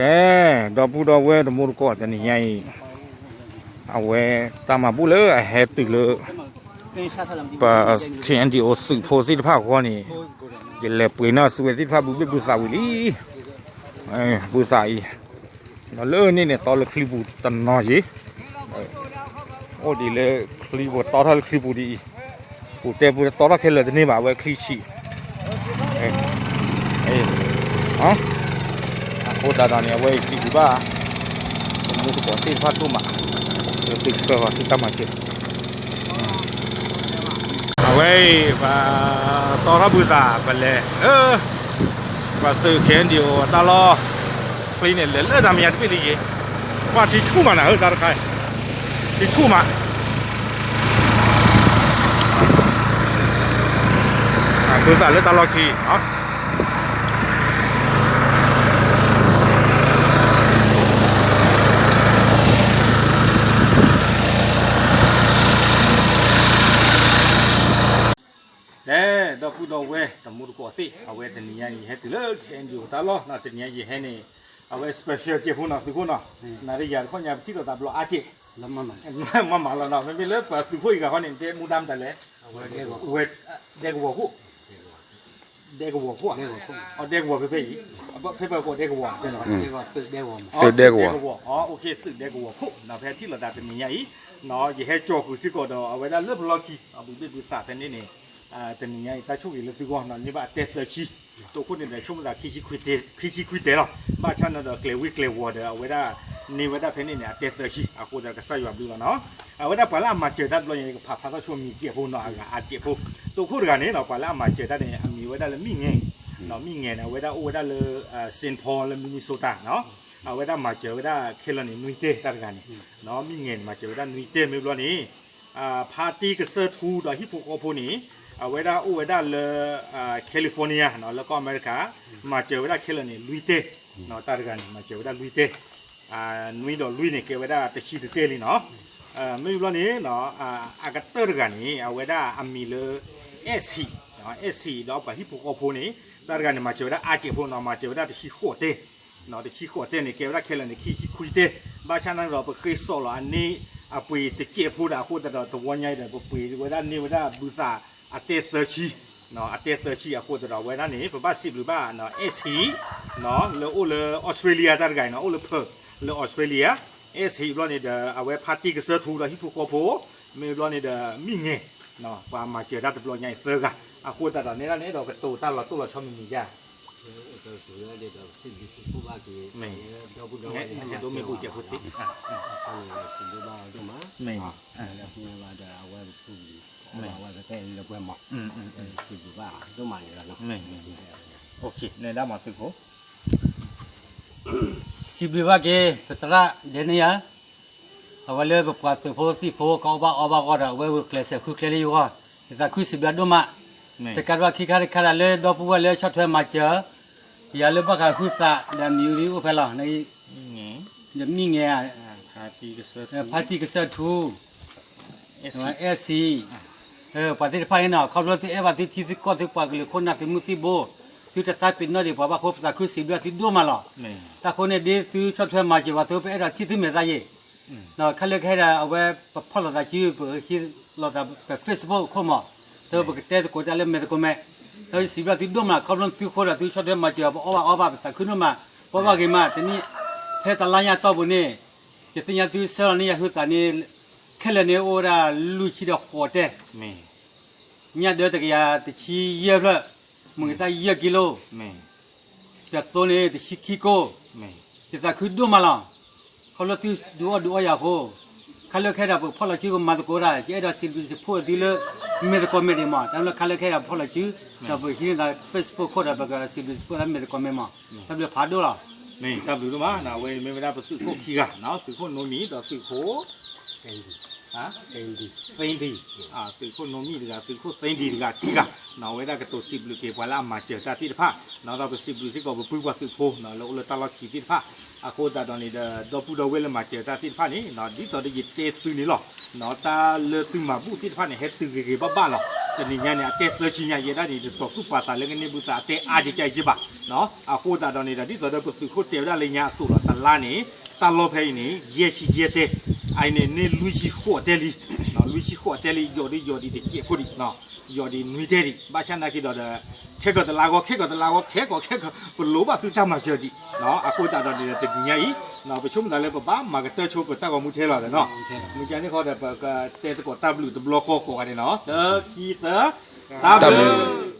အဲ ဒီပုၢ်ဒီဝဲၢ်တံၤသကိး တနံၤညါအံၤ အဝဲတၢ်မၤဘူၣ်လၢအဟဲတုၤလၢ ပ K N D O သုးဖိသ့ၣ်တဖၣ်အဂီၢ်န့ၣ် ယလဲၤပှ့ၤနီၣ်သုဝဲသ့ၣ်တဖၣ် ဘုဘ့ၣ်ဘုသးဝံၤလံ ဘုသးအံၤ ဒီးလၢန့ၣ်န့ၣ် တီလၢချံပူၤတနီၤယံၤ အိၣ်ဒ်လၢချံပူၤ တီထီၣ်လၢချံပူၤဒ်အံၤ ပူၤတဲပူၤတီထီၣ်ခဲလၢာ်တန့ၢ်ဘၣ် အဝဲချံဆံး အဃိသတးဒီးန့ၣ် အဝဲအံၤစံးဘျုးဘၣ် တံၤသကိးသ့ၣ်တဖၣ်ဒိၣ်မး လၢသုဆှၢဃီၤသုတၢ်မၤစၢၤ အဝဲအံၤ ပတီထီၣ်ဘုသး ပလဲၤလၢ ပှၤသုး K N D O တၢ်လီၢ် ချံန့ၣ် လဲၤလၢတၢ်မဲာ်ညါတဘ့ၣ်လံယံၤ ပှၤထံဆူၣ်မးနၤ ဟၢတၢ်တခါ ထံဆူၣ်မး ဘုသးလၢတၢ်လီၢ်ခံ ဒီပုၢ်ဒီဝဲၢ်တံၤသကိးသ့ၣ် အဝဲတနံၤညါအံၤ ယဟဲတုၤလၢ K N D O တၢ်လီၢ်နီၤ တနံၤညါယဟဲန့ၣ် အဝဲ special ကဲးဖိနီၤ သုးခိၣ်နီၤ နၤဒီးယၤတခီညါ ပထံၣ်လိာ်သးဘျီအါကဲး မၤမၤလီၤနီၤ မ့မ့ၢ်လၢပသုးခိၣ်အံၤဂၤဃီန့ၣ် တဲမူဒါမတၤလဲၣ် ဝဲ ဒဲကဝီၤခိၣ် ဒဲကဝီၤခိၣ် အဒဲကဝီၤဖဲဖဲအံၤ ဖဲပကိးဒဲကဝီၤ သုးဒဲကဝီၤ သုးဒဲကဝီၤ သုးဒဲကဝီၤခိၣ်နီၤ ဖဲထံၣ်လိာ်သးတနံၤညါအံၤ ယဟဲကၠီဃုာ်စ့ၢ်ကီးဒီး အဝဲဒၣ်လၢပလီၢ်ခံ ဘုဘ့ၣ်ဘုသးဖဲန့ၣ်န့ၣ် တနံၤညါအံၤ တၢ်ဆိၣ်ဂ့ၤလၢသုဂီၢ်နီၤ န့ၢ်ဘၣ်အတဲသၢဆံ တိခိၣ်န့ၣ်ဒီး ဆိကမိၣ်သး ခံဆံခွံတဲလီၤ ဘၣ်ဆၣ်န့ၣ်ဒီး ကျဲၤဝ့ကျဲၤဝီၤဒီး အဝဲဒၣ် န့ၢ်ဝဲဒၣ်ဖဲန့ၣ်န့ၣ် အတဲသၢဆံ အဃိဒီးကစၢ်ယွၤဘျုးလီၤနီၤ အဝဲဒၣ်ပှၤလၢအမၤစၢၤတၢ်တဘျီညါ ယကဖးဖျါထီၣ်ဆိမံၤစဲးဖိနီၤ အဂၤအါစဲးဖိ တိခိၣ်တဂၤန့ၣ်နီၤ ပှၤလၢအမၤစၢၤတၢ်န့ၣ် အမံၤဝဲဒၣ်လၢမံၣ်ငဲၤ မံၣ်ငဲၤန့ၣ် အဝဲဒၣ်အိၣ်ဝဲဒၣ်လၢ Saint Paul လၢ Minnesota နီၤ အဝဲဒၣ်မၤစၢၤဝဲဒၣ်ခဲလၢာ်န့ၣ် နွံတဲတၢ်တဂၤန့ၣ် မံၣ်ငဲၤန့ၣ် မၤစၢၤဝဲဒၣ်နွံတဲမ့ၢ်ဘျီန့ၣ် ဖါတံၢ်ကစၢၢ်ထူဒီးဟံၣ်ဖိဃီဖိန့ၣ် အဝဲဒၣ်အိၣ်ဝဲဒၣ်လၢ California နီၤ လၢကီၢ်အမဲရကၤ မၤစၢၤဝဲဒၣ်ခဲလၢာ်န့ၣ် လွံၢ်တဲ တၢ်တဂၤန့ၣ် မၤစၢၤဝဲဒၣ်လွံၢ်တဲ နွံဒီးလွံၢ်န့ၣ် ကဲဝဲဒၣ်တဆံတတဲလံနီၤ မ့ၢ်ဘျီန့ၣ် အကတၢၢ်တဂၤန့ၣ် အဝဲဒၣ်အမံၤလၢ အဲၣ်ဆံး အဲၣ်ဆံး ဒီးပှၤဟံၣ်ဖိဃီဖိန့ၣ် တၢ်တဂၤန့ၣ် မၤစၢၤဝဲဒၣ်အါစဲးဖိနီၤ မၤစၢၤဝဲဒၣ်တဆံဃိးတဲ တဆံဃိးတဲန့ၣ် ကဲဝဲဒၣ်ခဲလၢာ်န့ၣ် ခံဆံခွံတဲ ဘၣ်ဆၣ်န့ၣ်ဒီး ပဃ့စိာ်လီၤအန့ၢ်အပှ့ၤတစဲးဖိဒီးအဃိသတးဒီး တဝီညါအံၤဒီး ပပှ့ၤဝဲဒၣ်န့ၢ်ဝဲဒၣ်ဘုသး အတဲသၢဆံ အတဲသၢဆံအဃိသတးဒီး အဝဲဒၣ်န့ၣ် ပဘၣ်စံးဘျုးဘၣ် အဲၣ်ဆံး လၢအိၣ်လၢ Australia တၢ်တဂၤအံၤနီၤ အိၣ်လၢ Perth လၢ Australia အဲၣ်ဆံးဘျီန့ၣ်ဒီး အဝဲဖါတံၢ်ကစၢၢ်ထူဒီးဟံၣ်ဖိဃီဖိ မ့ၢ်ဘျီန့ၣ်ဒီး မံၣ်ငဲၤ ပှၤမၤစၢၤတၢ်တဘျီညါအံၤသၢဂၤ အဃိသတးဒီးန့ၣ်ဒၣ်န့ၣ်ဒီး ကတိၤတၢ်လီၤတိၢ်လီၤဆီမံၤမံၤယါ မ့ၢ် ဒီပုၢ်ဒီဝဲၢ် ဟဲဒိမ့ၢ်ဘူၣ်စဲးဖိသ့ မ့ၢ် မ့ၢ် န့ၣ်ဒၣ်မၤသုးဖိ စံးဘျုးဘၣ်က့ၤ ပသရၣ်ဒဲန့ယါ အဝဲလၢပပှၤသုးဖိသံၣ်ဖိ ကအီၣ်ဘၣ်အီဘၣ်အဂီၢ်ဒီး အဝဲဂုာ်ကျဲးစၢးဃုကျဲလၢယဂီၢ် ယသးခုစံးဘျုးဒိၣ်မး တကးဒံးဘၣ်ခံခါတခါဒီး လၢဒီပုၢ်ဝဲၢ်လၢဆီၣ်ထွဲမၤစၢၤ ယၤလၢဘၣ်ဃးဟုသးဒီးမံၤဒ်အိၣ်ဖဲလီၤ ယမံၣ်ငဲၤ ဖါတံၢ်ကစၢၢ်ထူ အဲၣ်စံး ပှၤသ့ၣ်တဖၣ်အံၤနီၤ ခီဖျိသုအဲၣ်ဘၣ်သုထံသုကီၢ်သုပှၤကလုာ်ခိၣ်နၢ်သုးမုၢ်သံၣ်ဘိ သုတသးပ့ၤနီၣ်ဒံးပှၤဘၣ်အဃိ ပသးခုစံးဘျုးသုဒိၣ်မးလီၤ. တၢ်ဃိန့ၣ် ဒ်သုဆီၣ်ထွဲမၤစၢၤပှၤအသိး ပအဲၣ်ဒိးထံၣ်သုမဲာ်သးယ့ၣ် ဒီးခဲလၢာ်ခဲဆ့ဒီး အဝဲပဖီၣ်လိာ်သးစု ပဟံးလိာ်သး ပ Facebook ခိၣ်မး ဒီးပကတဲသကိးတၢ်လၢမဲာ်သကိးမဲာ် ဒီးယစံးဘျုးသုဒိၣ်မး ခီဖျိသုဃိဒီးသုဆီၣ်ထွဲမၤစၢၤ ပအီၣ်ဘၣ်အီဘၣ် ပသးခုဒိၣ်မး ပအီၣ်ဘၣ်ဂ့ၤမး တနံၣ် ဖဲတလါညါအတီၢ်ပူၤန့ၣ် ယသ့ၣ်ညါသုဆှၢလီၤန့ၢ်ယၤဟုသးန့ၣ် ခဲလၢာ်န့ၣ်အိၣ်ဝဲဒၣ်လွံၢ်ဆံဒီးဃိးတဲ ညၣ်ဒၢတကယၤတဆံယဲၢ်ဖျၢၣ် မုၢ်ဂ့ၤသၣ်ယဲၢ်ကံလိ ဒီးသိန့ၣ် တဆံခံကိ ယသးခုဒိၣ်မးလီၤ. ခီဖျိသုဒုးအီၣ်ဒုးအီယၤအဃိ ခါလၢခဲဒီးပဖီၣ်လီၤစုကမၤသကိးတၢ် ယအဲၣ်ဒိးစံးဘျုးစံးဖှိၣ်သုလၢ မဲာ်သကိးမဲာ်ဒံးမး တၢ်လၢခါလၢခဲဒီးပဖီၣ်လီၤစု ဒီးပဟံးန့ၢ်သး Facebook ခိၣ်ဒီးပကစံးဘျုးစံးဖှိၣ်သးမဲာ်သကိးမဲာ်မး တၢ်ဘျုးဖးဒိၣ်လီၤ. တၢ်ဘျုးဒိၣ်မး အဝဲမ့ၢ်ဝဲဒၣ်ပသုးခိၣ်ခံဂၤ သုးခိၣ်နိမံၤဒီးသုးခိၣ် သ့ဒံ သုးခိၣ်နိမံၤတဂၤ သုးခိၣ်သ့ဒံတဂၤခံဂၤ အဝဲဒၣ်ကတိၤစံးဘျုးက့ၤပှၤလၢအမၤစၢၤတၢ်သ့ၣ်တဖၣ် ဒီးပစံးဘျုးစ့ၢ်ကီးပပုၢ်ပှၤသုးဖိ လၢအိၣ်လၢတၢ်လီၢ်ခံသ့ၣ်တဖၣ် အဃိသတးဒီးန့ၣ်ဒီး ဒီပုၢ်ဒီဝဲၢ်လၢမၤစၢၤတၢ်သ့ၣ်တဖၣ်န့ၣ် ဒ်သိးဒီးယတဲသုန့ၣ်လီၤ တၢ်လၢသုမၤဘူၣ်သ့ၣ်တဖၣ်န့ၣ် ဟဲတုၤဂ့ၤဂ့ၤဘၣ်ဘၣ်လီၤ တနံၤညါန့ၣ် အတဲသၢဆံညါ ယဲဒၣ်န့ၣ် တတီၤသူၣ်ပာ်သးလၢကန့ၢ်ဘုသးအတဲအါကကဲက့ဘၣ်. အဃိသတးဒီးန့ၣ်ဒီး ဒ်သိးဒီးပသုးခိၣ်တဲဝဲဒၣ်လၢညါအသိးလီၤ တလါန့ၣ် တၢ်လီၢ်ဖဲအံၤန့ၣ် ယဲၢ်ဆံယဲၢ်တဲ, အအံၤန့ၣ် န့ၢ်လွံၢ်ဆံဃိးတဲလံ, လွံၢ်ဆံဃိးတဲလံ ယီၤဒ်ယီၤဒ်တစဲးဖိဒံး, ယီၤဒ်နွံတဲဒံး ဘၣ်ဆၣ်နာ်က့ဒီးဒီး ခဲကီးတလါဂီၤ ခဲကီးတလါဂီၤ ခဲကီးခဲကီး ပလိၣ်ဘၣ်သုတၢ်မၤစၢၤဒံး. အဃိသတးဒီးန့ၣ်ဒီး တနံၤညါအံၤ ပဆိကမိၣ်သးလၢပဘၣ်မၤကတၢၢ်ဆိပတၢ်ဂီၤမူထဲလီၤနီၤ. မုၢ်ကန့ၣ်ဃီဒီး ပကတဲသကိးတၢ်ဘျုးတဘျီဃီကိးဂၤဒဲးနီၤ. တၢ ခံ သၢ, တၢ်ဘျုး